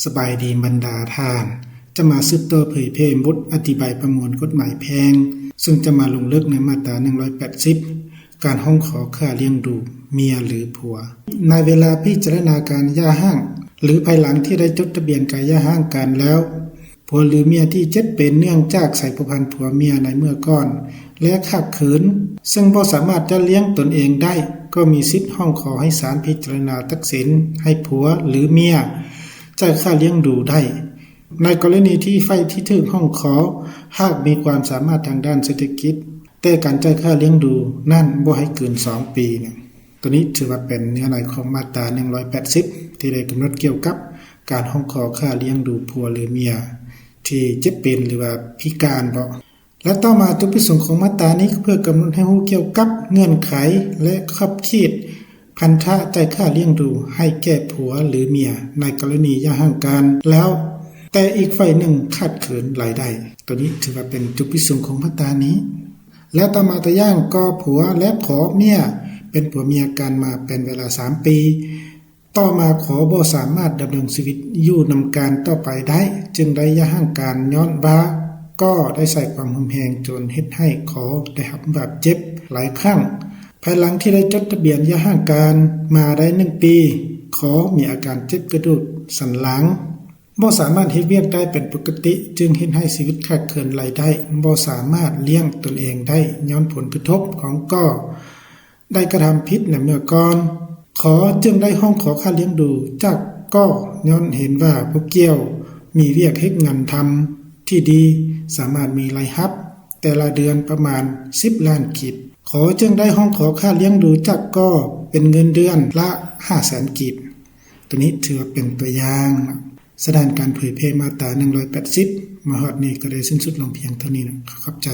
ສະບາຍດີບັນດາທ່ານ, ຈະມາສືບຕໍ່ເຜີຍແຜ່ບົດອະທິບາຍປະມວນກົດໝາຍແພ່ງ, ເຊິ່ງຈະມາລົງເລິກໃນມາດຕາໜຶ່ງຮ້ອຍແປດສິບ ການຮ້ອງຂໍຄ່າລ້ຽງດູເມຍ ຫຼື ຜົວ. ໃນເວລາພິຈາລະນາການຢ່າຮ້າງ ຫຼື ພາຍຫຼັງທີ່ໄດ້ຈົດທະບຽນການຢ່າຮ້າງກັນແລ້ວ, ຜົວ ຫຼື ເມຍທີ່ເຈັບເປັນເນື່ອງຈາກສາຍພົວພັນຜົວເມຍໃນເມື່ອກ່ອນ ແລະ ຂາດເຂີນ ເຊິ່ງບໍ່ສາມາດຈະລ້ຽງຕົນເອງໄດ້, ກໍມີສິດຮ້ອງຂໍໃຫ້ສານພິຈາລະນາຕັດສິນໃຫ້ຜົວ ຫຼື ເມຍ ຈ່າຍຄ່າລ້ຽງດູໄດ້. ໃນກໍລະນີທີ່ຝ່າຍທີ່ຖືກຮ້ອງຂໍຫາກມີຄວາມສາມາດທາງດ້ານເສດຖະກິດ, ແຕ່ການຈ່າຍຄ່າລ້ຽງດູນັ້ນບໍ່ໃຫ້ເກີນສອງປີນະ. ໂຕນີ້ຖືວ່າເປັນເນື້ອໃນຂອງມາດຕາໜຶ່ງຮ້ອຍແປດສິບ ທີ່ໄດ້ກຳນົດກ່ຽວກັບການຮ້ອງຂໍຄ່າລ້ຽງດູຜົວ ຫຼື ເມຍ ທີ່ເຈັບເປັນ ຫຼື ວ່າພິການເບາະ. ແລະ ຕໍ່ມາຈຸດປະສົງຂອງມາດຕານີ້ກໍເພື່ອກຳນົດໃຫ້ຮູ້ກ່ຽວກັບເງື່ອນໄຂ ແລະ ຂອບເຂດພັນທະຈ່າຍຄ່າລ້ຽງດູໃຫ້ແກ່ຜົວ ຫຼື ເມຍ ໃນກໍລະນີຢ່າຮ້າງກັນແລ້ວ ແຕ່ອີກຝ່າຍໜຶ່ງຂາດເຂີນລາຍໄດ້. ໂຕນີ້ຖືວ່າເປັນຈຸດປະສົງຂອງມາດຕານີ້. ແລະ ຕໍ່ມາຕົວຢ່າງ ກໍຜົວ ແລະ ຂໍເມຍ ເປັນຜົວເມຍກັນມາເປັນເວລາສາມປີ. ຕໍ່ມາ ຂໍບໍ່ສາມາດດຳລົງຊີວິດຢູ່ນຳກັນຕໍ່ໄປໄດ້, ຈຶ່ງໄດ້ຢ່າຮ້າງກັນຍ້ອນວ່າ ກໍໄດ້ໃຊ້ຄວາມຮຸນແຮງຈົນເຮັດໃຫ້ຂໍໄດ້ຮັບບາດເຈັບຫຼາຍຄັ້ງ. ພາຍຫຼັງທີ່ໄດ້ຈົດທະບຽນຢ່າຮ້າງກັນມາໄດ້ໜຶ່ງປີ, ຂໍມີອາການເຈັບກະດູກສັນຫຼັງ, ບໍ່ສາມາດເຮັດວຽກໄດ້ເປັນປົກກະຕິ, ຈຶ່ງເຮັດໃຫ້ຊີວິດຂາດເຂີນລາຍໄດ້, ບໍ່ສາມາດລ້ຽງຕົນເອງໄດ້ຍ້ອນຜົນກະທົບຂອງກໍ ໄດ້ກະທຳຜິດໃນເມື່ອກ່ອນ. ຂໍຈຶ່ງໄດ້ຮ້ອງຂໍຄ່າລ້ຽງດູຈາກກໍຍ້ອນເຫັນວ່າຜູ້ກ່ຽວມີວຽກເຮັດງານທຳທີ່ດີ, ສາມາດມີລາຍຮັບແຕ່ລະເດືອນປະມານສິບລ້ານກີບ. ຂໍຈຶ່ງໄດ້ຮ້ອງຂໍຄ່າລ້ຽງດູຈາກກໍເປັນເງິນເດືອນລະຫ້າແສນກີບ. ໂຕນີ້ຖືວ່າເປັນຕົວຢ່າງ. ສະນັ້ນ ການເຜີຍແຜ່ມາດຕາໜຶ່ງຮ້ອຍແປດສິບ ມາຮອດນີ້ກໍໄດ້ສິ້ນສຸດລົງພຽງເທົ່ານີ້ນະ. ຂໍຂອບໃຈ.